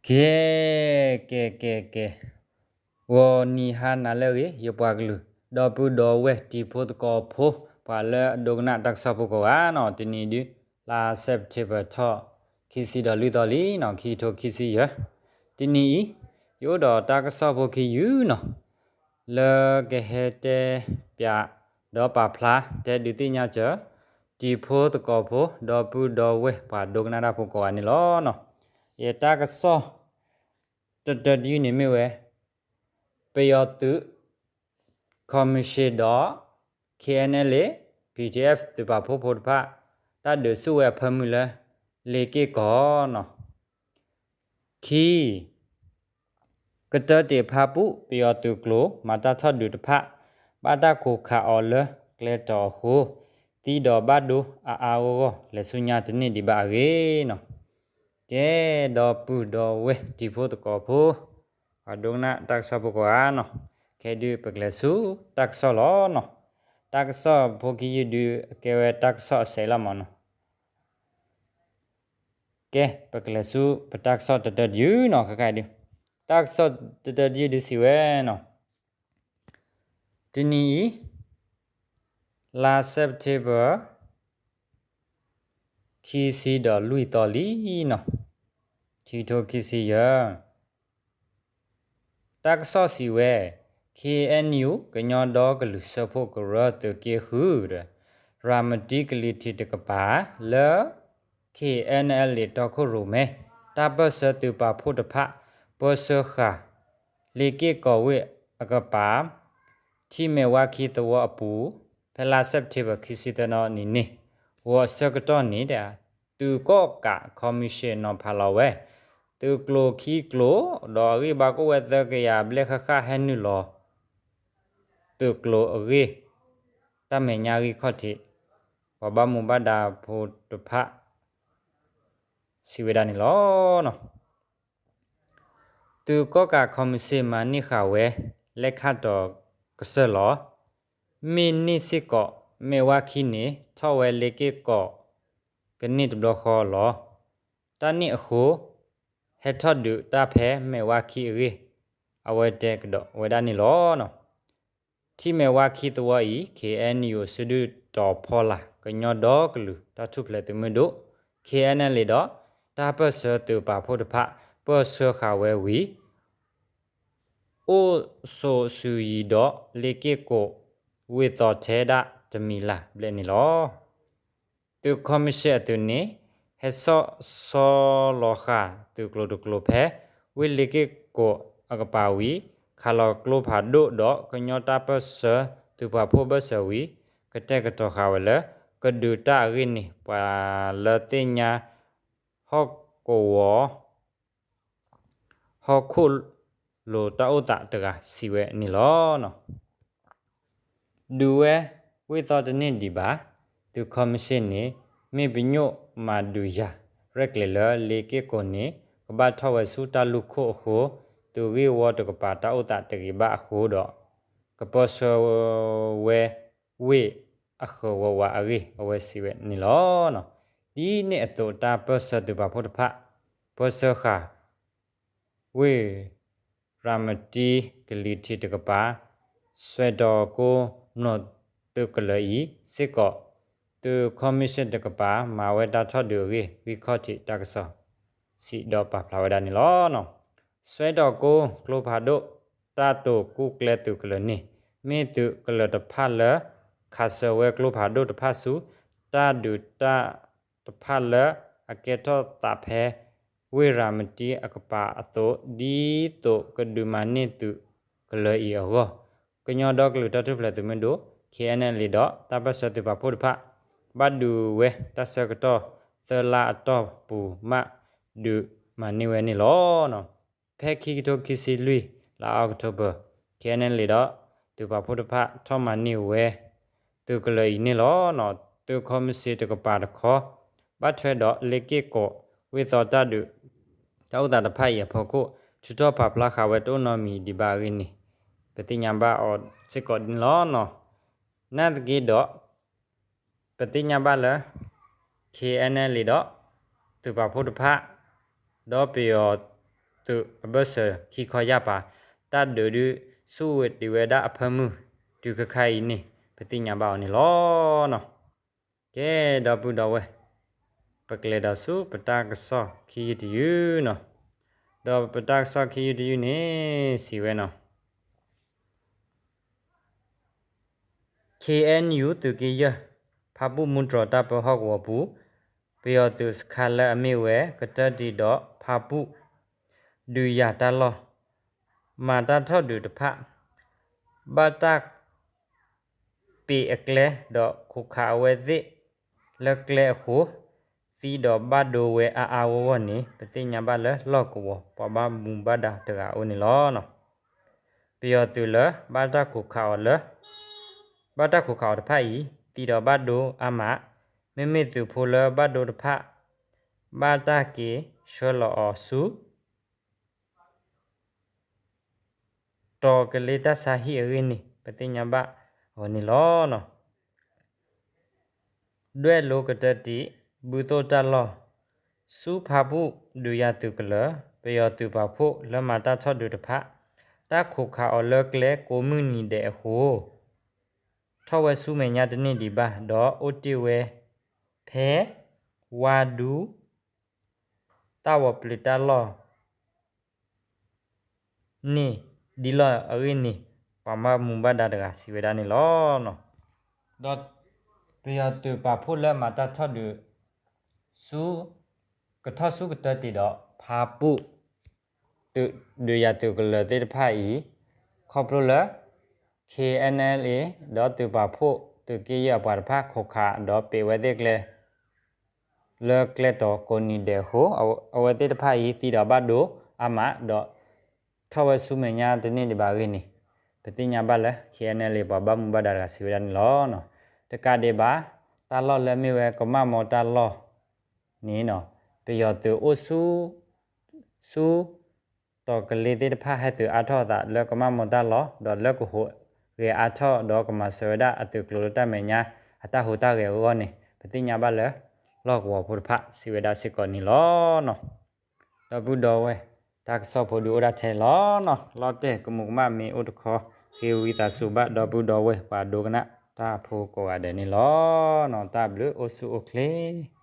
ကဲ ကဲ ကဲ ကဲ, ဂီၤနံၤဟါနၤလၢအဂ့ၤ ယပှၤကလုာ် ဒီပုၢ်ဒီဝဲၢ်တံၤဖိသကိးဖိ ပှၤလၢအဒိကနၣ်တၢ်ကစီၣ်ဖိကိးဂၤနီၤ, တနံၤအံၤဒုး လါစဲးပထ့ဘၢၣ်ထီၣ် ခံဆံဒီးလွံၢ်သီလံနီၤ, ခံကထိခံဆံယဲၢ်, တနံၤအံၤ ယအိၣ်ဒီးတၢ်ကစီၣ်ဖိခံယုၢ်နီၤ, လၢကဟဲတဲပၠး ဒီးပာ်ဖျါတဲဒုးသ့ၣ်ညါစၢၤ တံၤဖိသကိးဖိ ဒီပုၢ်ဒီဝဲၢ်ပှၤဒိကနၣ်တၢ်ဖိကိးဂၤန့ၣ်လီၤ. ယတၢ်ကစီၣ် တတၢတယုၢ်န့ၣ်မ့ၢ်ဝဲ ပယီၤသုး ခီမံၣ်ၡ့ၣ်ဒီး ခ့ၣ်အဲၣ်ၣ်အဲၣ်လ် ပီၣ်ထံၣ်အဲၣ် သုးပာ်ဖှိၣ်ဖိတဖၣ် တၢ်ဒုးဆူၣ်ဝဲအဖၢမုၢ်လၢ လ့က့ၢ်ကီၢ်နီၤ, ခံ ကတၢၢ်တ့ၢ်ဖါပူၣ် ပယီၤသုးကျိၤ မၤတၢ်ထီၣ်ဒုးတဖၣ် ဘၣ်တၢ်ခိးခးအီၤလၢကျဲတီၤအဃိ သံဒီးဘၣ်ဒိအါအါဂီၢ်ဂီၢ် လဲၤဆူညါတန့ၢ်ဒံးဘၣ်အဂ့ၢ်နီၤ. ကဲ ဒီပုၢ်ဒီဝဲၢ်တံၤဖိသကိးဖိ ပှၤဒိကနၣ်တၢ်ကစီၣ်ဖိကိးဂၤနီၤ, ခဲဒုးပကလဲၤဆူတၢ်ကစီၣ်လီၤနီၤ. တၢ်ကစီၣ်ဖိခံယုၢ်ဒုး အကဲဝဲတၢ်ကစီၣ်အစဲးလီၤမးနီၤ. ကဲ ပကလဲၤဆူပတၢ်ကစီၣ်တတၢတယုၢ်နီၤ, ခဲခါအံၤဒုး တၢ်ကစီၣ်တတၢတယုၢ်ဒုးစံးဝဲနီၤ, တနံၤအံၤ လါစဲးပထ့ဘၢၣ် ခံဆံဒီးလွံၢ်သီလံနီၤ, ခံကထိခံဆံယဲၢ် တၢ်ကစီၣ်စံးဝဲ ခ့ၣ်အဲၣ်ယူၣ် ကညီဒီကလုာ်စၢဖှိၣ်ကရၢသုးက့ဃု ရၤမတံကလံၤထံးတကပၤ လၢ ခ့ၣ်အဲၣ်ၣ်အဲၣ်လ် တီခိၣ်ရိၣ်မဲ တၢ်ပၢၢ်ဆၢသုးပာ်ဖှိၣ်တဖၣ် ပၢဆှၢဃာ် လ့က့ၢ်ကီၢ်ဝ့ၢ်အကပၤ ထံမဲာ်ဝါခံသဝီအပူၤ ဖဲလါစဲးပထ့ဘၢၣ် ခံဆံသၢသီနံၤန့ၣ် ဂီၤအဆၢကတီၢ်န့ၣ် သုးကီၣ်ကးခီမံၣ်ၡ့ၣ်နီၤဖးလီၤဝဲ သုးကျိၤခံကျိၤ ဒီးအဂံၢ်ဘါကအိၣ်ဝဲသၢကယၤဘျဲၣ်ဃၣ်ဃၣ် ဟဲနုာ်လီၤ သုးကျိၤအဂ့ၢ် တၢ်မဲာ်ညါဂံၢ်ခီၣ်ထံး ပှၤဘၣ်မူဘၣ်ဒါဖိတဖၣ် စံးဝဲဒၣ်န့ၣ်လီၤ. သုးကီၣ်ကးခီမံၣ်ၡ့ၣ်မၤန့ၢ်ဃာ်ဝဲ လဲၤခးတီၤကစၢၢ်လီၤ. မ့ၢ်န့ၢ်စ့ၢ်ကီး မဲာ်ဝါခံန့ၣ် ထီၣ်ဝဲလ့က့ၢ်ကီၢ် ကန့ၢ်တဘျီဃီလီၤ. တၢ်န့ၣ်အဃိ ဟဲထီၣ်ဒုးတၢ်ဖဲမဲာ်ဝါခံအဂ့ၢ် အဝဲတဲကဒီးဝဲဒၣ်န့ၣ်လီၤ. ထံမဲာ်ဝါခံသဝီအံၤ ခ့ၣ်အဲၣ်ယူၣ် စုဒုၣ်တီၤဖီလာ် ကညီဒီကလုာ်တၢ်ထူၣ်ဖျဲးသုးမုၢ်ဒိၣ် ခ့ၣ်အဲၣ်ၣ်အဲၣ်လ် ဒီး တၢ်ပၢၢ်ဆၢသုးပာ်ဖှိၣ်တဖၣ် ပၢဆှၢဃာ်ဝဲဝံၤ အိၣ်ဆိးဆူယံၤဒီး လ့က့ၢ်ကီၢ်ဝ့ၢ်သီထဲဒၣ်တမံၤလၢ်ဘျဲၣ်န့ၣ်လီၤ. သုးခီမံၣ်ၡ့ၣ်အသုးန့ၣ် ဟဲဆီၣ်ဆီလီၤဃာ်သုးကျိၤတကျိၤဖဲ ဝ့ၢ်လ့က့ၢ်ကီၢ်အကပၤဝံၤ ခးလီၤကျိဖးဒိၣ်ဒီးကညီတၢ်ပၢၢ်ဆၢသုးပာ်ဖှိၣ်ဘၢၣ်စၢၤဝံၤ ကတဲာ်ကတီၤဃာ်ဝဲလၢ ကဒုးတၢ်အဂ့ၢ်န့ၣ် ပှၤလၢသ့ၣ်ညါ ဟီၣ်ကဝီၤ ဟီၣ်ခိၣ်လိၤတၢ်အိၣ်သးတဂၤစံးဝဲန့ၣ်လီၤ. ဒုးဝဲဝ့ၢ်သီတန့ၢ်ဒံးဘၣ်, သုးခီမံၣ်ၡ့ၣ်န့ၣ် မ့ၢ်ပညိၣ်မၤဒုးယၤ ရဲၣ်ကျဲၤလၢလ့က့ၢ်ကီၢ်န့ၣ် ကဘၣ်ထီၣ်ဝဲဆူတၢ်လူၢ်ခိၣ်အဃိ, သုးဂ့ၢ်ဝီတကပၤတၢ်အိၣ်သးတဂ့ၤဘၣ်အဃိဒီး ကပၢဆှၢဝဲဝ့ၢ်အဃၢၤဝးဝးအဂ့ၢ် အဝဲစံးဝဲန့ၣ်လီၤ. ဒ်န့ၣ်အသိးတၢ်ပၢဆှၢသုးပာ်ဖှိၣ်တဖၣ် ပၢဆှၢဃာ် ဝ့ၢ်ရၤမတံကလံၤထံးတကပၤ စွဲတီၤကိးမျိာ်သုးကလၢၤအံၤစ့ၢ်ကီး သုးခီမံၣ်ၡ့ၣ်တကပၤ မၤဝဲတၢ်ထီၣ်ဒုးအဂ့ၢ် ဂံၢ်ခီၣ်ထံးတၢ်ကစီၣ် စံးဒီးပာ်ဖျါဝဲဒၣ်န့ၣ်လီၤ. စွဲတီၤကိးကျိဖးဒိၣ် တၢ်တိာ်ကူၣ်ကျဲသုးကလၢၤန့ၣ် မ့ၢ်သုးကလၢၤတဖၣ်လၢ ခးစၢၤဝဲကျိဖးဒိၣ်တဖၣ်ဆူ တၢ်ဒုးတၢ်တဖၣ်လၢအကဲထီၣ်သးဖဲ ဝ့ၢ်ရၤမတံအကပၤအသိး ဒ်သိးကဒုးမၤန့ၢ်သုးကလၢၤအံၤအဂီၢ်, ကညီဒီကလုာ်တၢ်ထူၣ်ဖျဲးသုးမုၢ်ဒိၣ် ခ့ၣ်အဲၣ်ၣ်အဲၣ်လ် ဒီးတၢ်ပၢဆှၢသုးပာ်ဖှိၣ်တဖၣ် ဘၣ်ဒုးဝဲတၢ်ဆၢကတီၢ်သၢလါအတီၢ်ပူၤမး ဒုးမၤန့ၢ်ဝဲန့ၣ်လီၤ. ဖဲခံကထိခံဆံလွံၢ် လါအီးကထိဘၢၣ် ခ့ၣ်အဲၣ်ၣ်အၣ်လ် ဒီးသုးပာ်ဖှိၣ်တဖၣ်ထီၣ်မၤန့ၢ်ဝဲ သုးကလၢၤအံၤန့ၣ်လီၤ. သုးခီမံၣ်ၡ့ၣ်တကပၤတခီ ဘၣ်ထွဲဒီးလ့က့ၢ်ကီၢ်ဝ့ၢ်သီတၢ်ဒုး တၢ်အိၣ်သးတဖၣ်အံၤအဖီခိၣ် ထုးထီၣ်ပာ်ဖျါဃာ်ဝဲတအိၣ်နီတမံၤဒံးဘၣ်အဂ့ၢ်န့ၣ် ပသ့ၣ်ညါဘၣ်အီၤစ့ၢ်ကီးန့ၣ်လီၤ. နာ်သက့ဒီး ပသ့ၣ်ညါဘၣ်လၢ ခ့ၣ်အဲၣ်အၣ်လ် ဒီး သုးပာ်ဖှိၣ်တဖၣ် ဒီးပယီၤ သုးအဘၢၣ်စၢၤခံခီယၢ်ပၤ တၢ်ဒုးဒုးဆူၣ်ဝဲတ့ၢ်ဝဲဒၣ်အဖၢမုၢ် တုၤခဲခါအံၤန့ၣ် ပသ့ၣ်ညါဘၣ်အီၤန့ၣ်လီၤနီၤ. ကဲ ဒီပုၢ်ဒီဝဲၢ်, ပကလဲၤဒီးဆူပတၢ်ကစီၣ်ခံယုၢ်တယုၢ်နီၤ. ဒီးပတၢ်ကစီၣ်ခံယုၢ်တယုၢ်န့ၣ် စံးဝဲနီၤ ခ့ၣ်အဲၣ်ယူၣ် သုးက့ယဲၢ် ဖၣ်ပူၣ်မူတြီၤတၢ်ပၢဟီၣ်ကဝီၤပူၤ ပယီၤသုးစခါလၢအမ့ၢ်ဝဲ ကတၢၢ်တံာ်ဒီးဖၣ်ပူၣ် ဒုးယၤတၢ်လီၢ် မၤတၢ်ထီၣ်ဒုးတဖၣ် ဘၣ်တၢ် ပ့ၤအကျဲ ဒီးခိးခးအဝဲသ့ၣ်လၢကျဲအဃိ သံဒီးဘၣ်ဒိဝဲအါအါဂီၢ်ဂီၢ်န့ၣ် ပသ့ၣ်ညါဘၣ်လၢလီၢ်ကဝီၤပှၤဘၣ်မူဘၣ်ဒါတဂၤအအိၣ်န့ၣ်လီၤ. ပယီၤသုးလၢဘၣ်တၢ်ခိးခးအီၤလၢ ဘၣ်တၢ်ခိးခးအီၤတဖၣ်အံၤ သံဒီးဘၣ်ဒိအါမး, မ့မ့ၢ်သုးဖိလၢဘၣ်ဒိတဖၣ် ဘၣ်တၢ်က့ၤဆှၢလီၤအီၤဆူ တီၤကလ့တၢ်ဆါဟံၣ်အဂ့ၢ်န့ၣ် ပသ့ၣ်ညါဘၣ်အီၤန့ၣ်လီၤ. ဒွဲၣ်လိၤကတၢၢ်တံာ် ဘုသိၣ်တၢ်လီၢ် ဆူဖၣ်ပူၣ်ဒုးယၤသုးကလၢၤ ပယီၤသုးပာ်ဖှိၣ်လၢမၤတၢ်ထီၣ်ဒုးတဖၣ် တၢ်ခိးခးအီၤလၢကျဲကိးမုၢ်နံၤဒဲးအဃိ ထီၣ်ဝဲဆူမဲာ်ညါတန့ၢ်ဒံးဘၣ် ဒီးအိၣ်တ့ၢ်ဝဲ ဖဲ ဝါဒူ တၢ်ဝီၤပျုၤတၢ်လီၢ် န့ၣ် ဒ်လီၢ်အဂ့ၢ်န့ၣ် ပှၤဘၣ်မူဘၣ်ဒါတဂၤစံးဝဲဒၣ်န့ၣ်လီၤ. ဒီးပယီၤသုးပာ်ဖှိၣ်လၢမၤတၢ်ထီၣ်ဒုး ဆူ ကထီၣ်ဆူကတၢၢ်တံာ်ဒီးဖၣ်ပူၣ် သုးဒုးယၤသုးကလၢၤသ့ၣ်တဖၣ်အံၤ ခီဖျိလၢ ခ့ၣ်အဲၣ်အဲၣ်လ်အ့ ဒီးသုးပာ်ဖှိၣ်သုးက့ယဲၢ်အပှၤတဖၣ်ခိးခး ဒီးပ့ၤဝဲသ့ၣ်ကျဲ လၢကျဲတီၤကိးနံၤဒဲးအဃိ အဝဲသ့ၣ်တဖၣ်အံၤ သံဒီးဘၣ်ဒိအါမး ဒီးထီၣ်ဝဲဆူမဲာ်ညါတန့ၢ်ဒံးဘၣ်အဂ့ၢ်န့ၣ် ပသ့ၣ်ညါဘၣ်လၢ ခ့ၣ်အဲၣ်အဲၣ်လ်အ့ ပှၤဘၣ်မူဘၣ်ဒါတဂၤစံးဝဲဒၣ်န့ၣ်လီၤ. တကးဒံးဘၣ် တၢ်လီၢ်လၢမ့ၢ်ဝဲကမၣ်မီတၢ်လီၢ်န့ၣ် ပယီၤသုးအိၣ်ဆူ ဆူ တီၤကလ့သ့ၣ်တဖၣ်ဟဲသုးအါထီၣ်အသးလၢကမၣ်မီတၢ်လီၢ် ဒီးလၢကဟူးဂဲၤအါထီၣ် ဒီးကမၤစၢၤဝဲဒၣ်အသုးကျိၤလၢတၢ်မဲာ်ညါ အတၢ်ဟူးတၢ်ဂဲၤအဂီၢ်န့ၣ် ပသ့ၣ်ညါဘၣ်လၢ လီၢ်ကဝီၤဖိတဖၣ်စံးဝဲဒၣ်စ့ၢ်ကီးန့ၣ်လီၤ. ဒီပုၢ်ဒီဝဲၢ် တၢ်ကစီၣ်ဖိဒုးအိၣ်ဒၣ်ထဲလီၤနီၤ. လီၤတဲာ်ကမူးကမၣ်မ့ၢ်အိၣ်တခီ ဃ့ဝံသးစူၤဘၣ် ဒီပုၢ်ဒီဝဲၢ်ပှၤဒိကနၣ်တၢ်ဖိကိးဂၤဒဲးန့ၣ်လီၤ. တၢ်ဘျုးအိၣ်ဆူၣ်အိၣ်ချ့